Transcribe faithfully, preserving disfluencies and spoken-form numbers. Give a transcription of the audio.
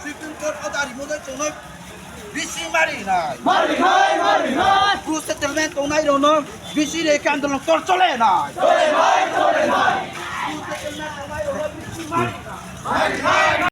Supreme Court order rimo dei tongnai bisi mari nai. Mari nai, mari nai. Kru settlement tongnai rao no bisi re khe andolon tor chole nai. Chole nai, chole nai. Kru settlement tongnai rao no bisi mari nai. Mari nai.